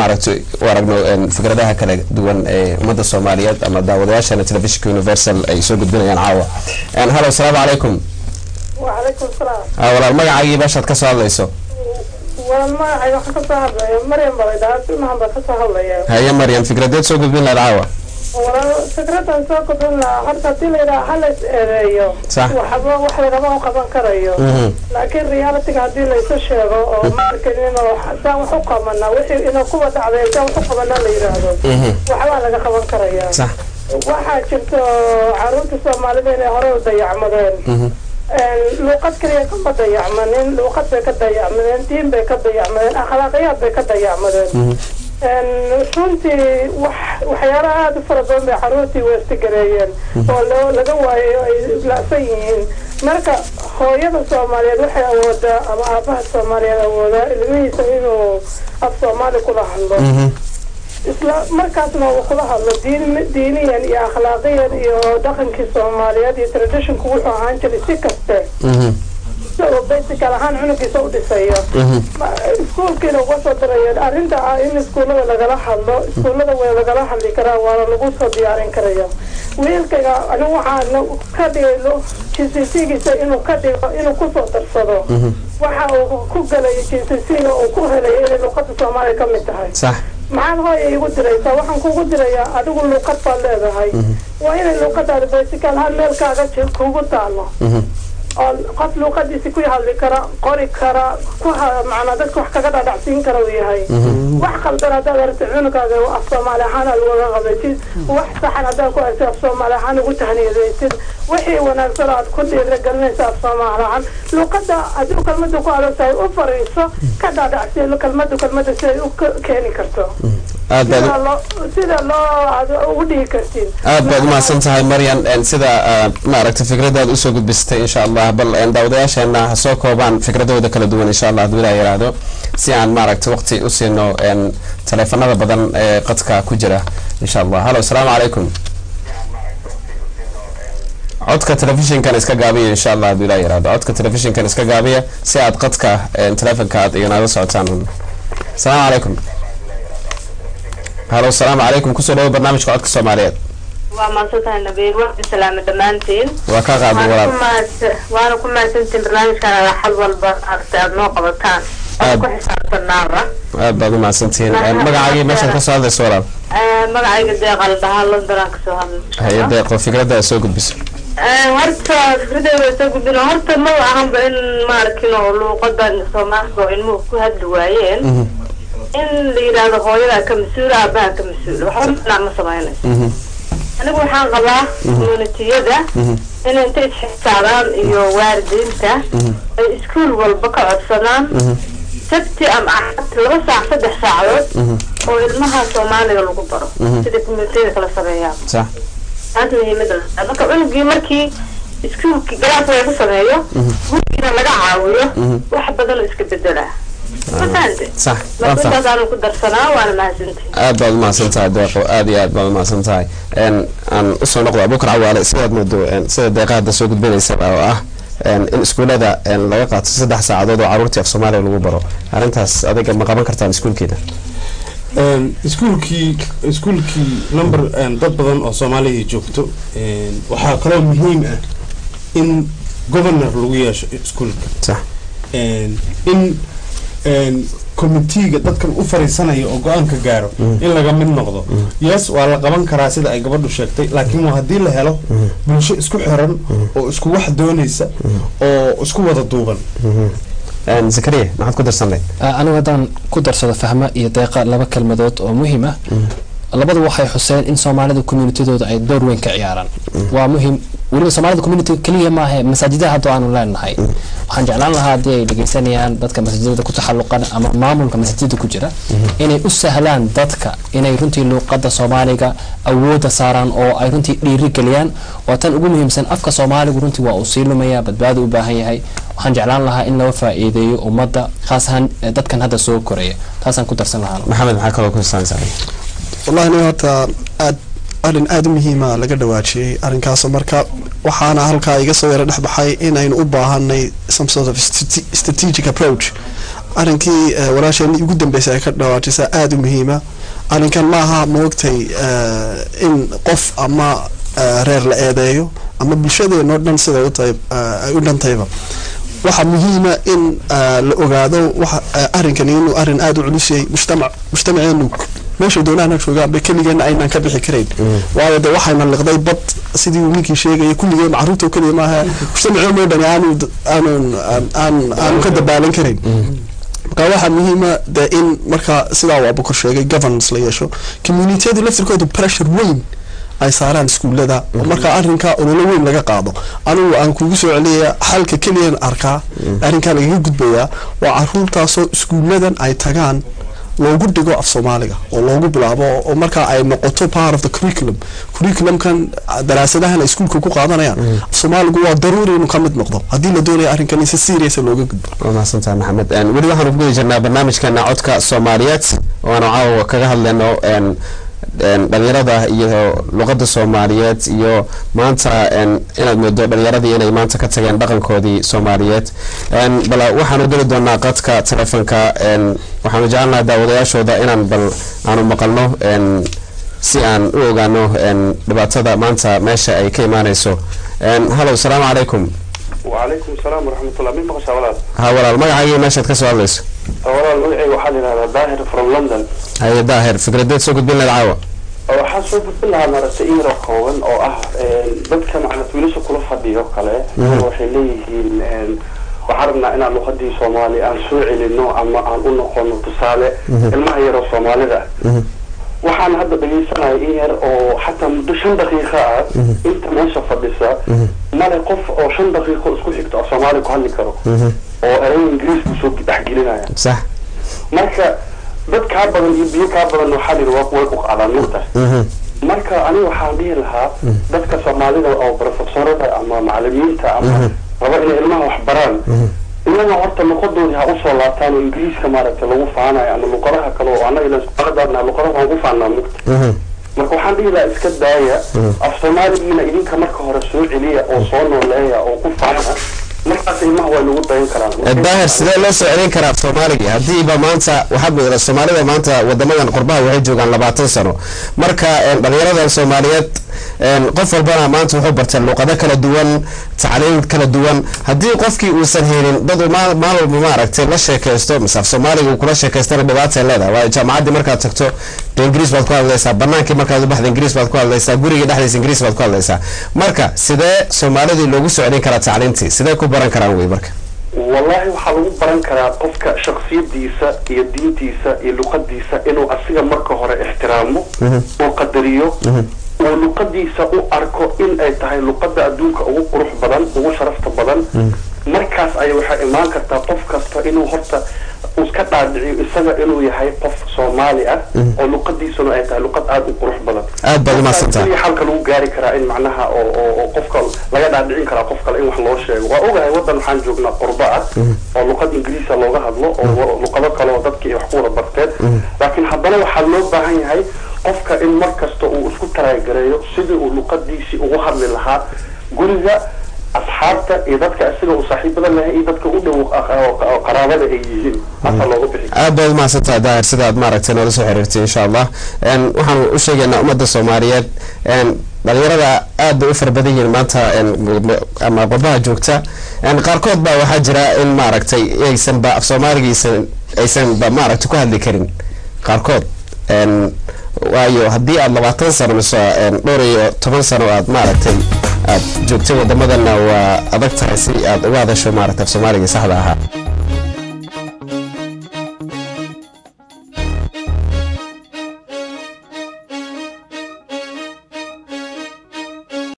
Maaragtay, u aragno fikradaha kala duwan ee ummadda Soomaaliyeed ama daawadayaashana Telefishinka Universal ay soo gudbinayaan caawa. Hallo, asalaamu calaykum. وعليكم السلام. Walaal, magacaagii, meeshaad ka soo hadlayso? Walaal, magacay waxaan ka soo hadlaya Maryam baa Tilmahan baa ka soo hadlaya. Haye Maryam, fikradeed soo gudbin lahayd caawa? Walaal, fikradan soo gudbin lahaa horta, haddii la yidhaha hala is eedeeyo, waxba wax lagama qaban karayo, laakiin realityga haddii laysu sheego oo maarkan inuu saan wax u qabana, wixii inuu kuwa dhacday saan wax u qabana la yidhaahdo, waxbaa laga qaban karaya. Waxaa jirto caruurta Soomaalida inay hore u dayacmadeen. Luuqad kaliya kama dayacmanin, luuqad bay ka dayacmadeen, diin bay ka dayacmadeen, akhlaaqiyaad bay ka dayacmadeen. Runtii wax waxyaalaha aada u fara badan bay caruurtii weestigareeyeen oo loo laga waayo, ay la'san yihiin. Marka hooyada Soomaaliyeed waxay awoodaa ama aabaha Soomaaliyeed awoodaa ilmihiisa inuu af Soomaali kula hadlo, isla markaasna uu kula hadlo diin, diiniyan iyo akhlaaqiyan iyo dhaqankii Soomaaliyeed iyo traditionku wuxuu ahaan jiray, si kaste isagoo basical ahaan cunugiisa u dhisayo, iskuulkiina uga soo darayo. Arrinta ah in iskuullada lagala hadlo, iskuullada way lagala hadli karaa, waana lagu soo diyaarin karaya. Wiilkayga anigu waxaan ka dhigay GCSE-giisa inuu ka dhigo, inuu kusoo darsado waxa uu ku galayo GCSE-ga uu ku helayo inay luqada Soomaaliya ka mid tahay. Maxaad hooya iigu diraysaa? Waxaan kugu dirayaa, adigu luuqad baad leedahay, waa inay luuqadaada basical ahaan meel kaaga kugu taalo oo qof luuqadiisi ku hadli kara, qori kara, ku macnaa dadka wax kaga dhadhacsiin kara uu yahay. Wax qaldan haddaad aragtid cunugaaga, af Soomaali ahaan aad ugaga qabatid. Wax saxan haddaad ku aragtid, af Soomaali ahaan ugu tahniyadaysid. Wixii wanaagsan aad ku dhiirigelinaysa af Soomaali ahaan. Luuqada haddii kelmadu ku adag tahay, u fariiso, ka dhadhacsiin kelmada siday u keeni karto. Aad baad sida loo aad ugu dhihi kartid. Aad baad umahadsan tahay Maryan, sida maaragtay fikradaad usoo gudbisatay. Insha Allah, bal daawadayaasheena ha soo koobaan fikradahooda kala duwan, insha Allah, hadduu Ilaah yiraahdo, si aan maaragtay waqti u siino taleefanada badan ee qadka ku jira, insha Allah. Hallo, asalaamu calaykum. Codka telefishinkan iska gaabiya, insha Allah, hadduu Ilaah yiraahdo. Codka telefishinkan iska gaabiya si aad qadka taleefanka aad iganaga socotaan. Asalaamu calaykum. Hallo, asalaamu calaykum. Kusoo dhawo barnaamijka Codka Soomaaliyeed. Waa mahadsantahay Nabiil, waan salaamay dhammaantiin. Waa ka qaaday, walaal. Waana ku mahadsantiin barnaamijkan xal walba aragtay aada noo qabataan. Ku xisaabtanaaba. Aad baad umahadsantihiin. Magacaagii, meeshaad kasoo hadlayso, walaal? Magacayga Deeqa la dhahaa, London aan kasoo hadlay. Haye Deeqo, fikradda aad soo gudbiso. Horta fikradeyda way soo gudbin. Horta ma ahanba in maarkin oo luuqadan Soomaaliga oo ilmuhu ku hadli waayeen in la yidhaahdo hooyadaa ka mas-uula, aabaha ka mas-uula, waxba macnaa ma samaynayso. Anigu waxaan qabaa communitiyada inay inta isxisaabaan iyo waalidiinta ay iskuul walba ka codsadaan Sabti ama Axad 2 saac, 3 saacadood oo ilmaha Soomaaliga lagu baro, sida communitiyada kala sameeyaan. Taas muhiimada. Marka cunugii markii iskuulki galaaska lagu sameeyo, gurigiina laga caawiyo, wax badan oo iska bedelaa, ma fahante? Sax. Marka intaas aanu ku darsanaa, waana mahadsantihi. Aad baad umahadsan tahay Deeqo, aad iyo aad baad umahadsan tahay. Aan usoo noqdo Abuukar Cawaale. Sidaad moodo sida Deeqa hadda soo gudbinaysaba oo ah in iskuulada laga qaato 3 saacadood oo caruurtii af Soomaaliya lagu baro, arrintaas adiga ma qaban kartaan iskuulkeeda? Iskuulkii number dad badan oo Soomaaliya joogto. Waxaa kaloo muhiim ah in governor lagu yeesho iskuulka, in committeega dadkan u fariisanaya oo go-aanka gaaro in laga mid noqdo. Yes, waa la qaban karaa sida ay gabadhu sheegtay, laakiin waa haddii la helo bulsho isku xiran oo isku wax doonaysa oo isku wada duuban. Zakariya, maxaad ku darsanay? Anigu haddaan ku darsado Fahma iyo Deeqa laba kelmadood oo muhiim ah. Labadu waxay xuseen in Soomaalida communitydooda ay door weyn ka ciyaaraan. Waa muhiim. Weliba Soomaalida community keliya maahe, masaajidaha hadda aanu leenahay. Waxaan jeclaan lahaa haddii ay dhegeysanayaan dadka masaajidada ku taxalluqan ama maamulka masaajidada ku jira inay u sahlaan dadka inay runtii luuqada Soomaaliga awoodda saaraan oo ay runtii dhiirigeliyaan. Waa tan ugu muhiimsan. Afka Soomaaligu runtii waa uu sii lumaya, badbaado u baahan yahay. Waxaan jeclaan lahaa in loo faa'iideeyo ummadda, khaas ahaan dadkan hadda soo koraya. Taasaan ku darsan lahaa. Maxamed, maxaa kaloo ku saansan? Wallahi aniga horta aad arrin aada u muhiima laga dhawaajiyey arrinkaas. Marka waxaana halkaa iga soo yaro dhex baxay in aynu u baahanay some sort of strategic approach. Arrinkii walaasheenii ugu dambeysay ay ka dhawaajisa aada u muhiima. Arrinkan maaha, maogtay, in qof ama reer la eedeeyo ama bulshadeenoo dhan siday u tahay ay u dhantayba. Waxaa muhiima in la ogaado waxa arrinkani inuu arrin aada u culus yahay, mujtamaceenu meesha doonaan ha joogaan ba, keligeena aynaan ka bixi karayn, waayo de waxayna liqday bad, sidii uu ninkii sheegayay. Kulligeen, carruurta oo keliya maaha, mujtamaceenoo dhani aanu aan aanu ka dabaalan karayn. Marka waxaa muhiima de in marka sidaa uu Abukar sheegay governance la yeesho, communitiyadu laftirkoodu pressure weyn ay saaraan iskuullada, oo marka arrinka ololo weyn laga qaado. Anigu aan kugu soo celiyaya, xalka keliyan arkaa arrinkaa lagaga gudbayaa waa caruurtaasoo iskuulladan ay tagaan loogu dhigo af Soomaaliga oo loogu bilaabo, oo markaa ay noqoto part of the curriculum. Curriculumkan daraasadahan ay iskuulka ku qaadanayaan, af Soomaaligu waa daruuri inuu ka mid noqdo haddii la doonayo arrinkan in si serious looga gudbo. Waa mahadsantahay, Maxamed. Weli waxaanu ku guda jirnaa barnaamijkeena Codka Soomaaliyeed oo aanu caawa kaga hadlayno dhalinyarada iyo luqadda Soomaaliyeed, iyo maanta inaad moodo dhalinyaradii inay maanta ka tageen dhaqankoodii Soomaaliyeed. Bal waxaanu geli doonaa qadka telefonka. Waxaanu jecelnaha daawadayaashooda inaan bal aanu maqalno si aan u ogaano dhibaatada maanta meesha ay ka imaaneyso. Hallow, salaamu calaykum. وعليكم السلام ورحمة الله. مين مقشع walaal؟ Ha walaal, magacaaga meeshaad kasoo hadlayso? Walaal, magacayga waxaa la yidhahdaa Daahir from London. Haye Daahir, fikradeed soo gudbin lahayd caawa? Waxaan soo gudbin lahaa maaragtay in yaroo kooban oo ah dadka macnaa wiilasha kula fadhiyo kale waxay leeyihiin waxaan rabnaa inaan luqadii Soomaali aan soo celino ama aan u noqono tusaale ilmaha yaroo Soomaalida ah. Waxaan hadda dhegaysanaya in yar oo xataa muddo 5 daqiiqo ah inta meesha fadhisa male qof oo 5 daqiiqo isku xigto af Soomaali ku hadli karo, oo erey Ingiriis buu soo dhexgelinaya. Marka dad kaa badan iyo biyo kaa badan waxaa la yidhi waa way ku qaadaan mugta. Marka aniga waxaan dhihi lahaa dadka Soomaalida oo profesorada ama macalimiinta ama raba inay ilmaha wax baraan, iyaga horta luqadoodii ha usoo laabtaan, oo Ingiriiska maaragtay lagu faanayo ama luqadaha kale oo annaga ilan Soomaalida luqadaha waan ku faanaa mugta. Marka waxaan dhihi lahaa iska daaya af Soomaaligiina, idinka marka hore soo celiya oo soo nooleeya oo ku faana, markaas ilmaha waa lagu dayan karaan. Daahir, sidee loo soo celin karaa af Soomaaligii haddiiba maanta waxaad moodaa Soomaalida maanta wadamadan qurbaha waxay joogaan 20 sano? Marka dhalinyaradan Soomaaliyeed qof walbana maanta wuxuu bartay luqado kala duwan, tacliim kala duwan. Haddii qofkii uusan helin dad uu maalin walba maaragtay la sheekaysto mise af Soomaaliga uu kula sheekaystana, dhibaatay leedahay. Waayo jaamacaddii markaad tagto dee Ingiriis baad ku hadlaysaa, banaankii markaad u baxda Ingiriis baad ku hadlaysaa, guriga dhexdiisa Ingiriis baad ku hadlaysaa. Marka sidee Soomaalidii loogu soo celin karaa tacliintii? Sidee ku baran karaan wey marka? Wallahi waxaa lagu baran karaa qofka shaksiyadiisa iyo diintiisa iyo luqadiisa inuu asiga marka hore ixtiraamo oo qadariyo, oo luqadiisa u arko in ay tahay luqada adduunka ugu qurux badan, ugu sharafta badan. Markaas ay waxay imaan kartaa qof kasta inuu horta iska dhaadhiciyo isaga inuu yahay qof Soomaali ah oo luqadiisuna ay tahay luqad aada u qurux badan. Aad baad umahadsantahay. Keliya xalka lagu gaari karaa in macnaha oo qofka laga dhaadhicin karaa qof kale in wax loo sheego. Waa ogahay waddan waxaan joognaa qurbo ah oo luqad Ingiriisa looga hadlo oo luqado kale oo dadkii ay wax ku wada barteen, laakiin haddana waxaa loo baahan yahay qofka in mar kasta uu isku taraagareeyo sidii uu luqadiisii ugu hadli lahaa guriga, asxaabta iyo dadka isaga uu saaxiibada lahay iyo dadka u dhow oo qaraabada ay yihiin hasa looga bixi. Aad baad umahadsantahay Daahir, sidaad maaragtay noola soo xiriirtay. Insha Allah waxaanu u sheegaynaa ummadda Soomaaliyeed dhalinyarada aad bay u fara badan yihiin maanta ama qurbaha joogta. Qaarkood baa waxaa jira in maaragtay aysanba af Soomaaliga aysanba maaragtay ku hadli karin qaarkood. Waayo haddii aad 20 sano mise dhowr iyo toban sano aad maaragtay aad joogtay wadamadana, waa adag tahay si aad uga hadasho maaragtay af Soomaaliga saxda ahaa.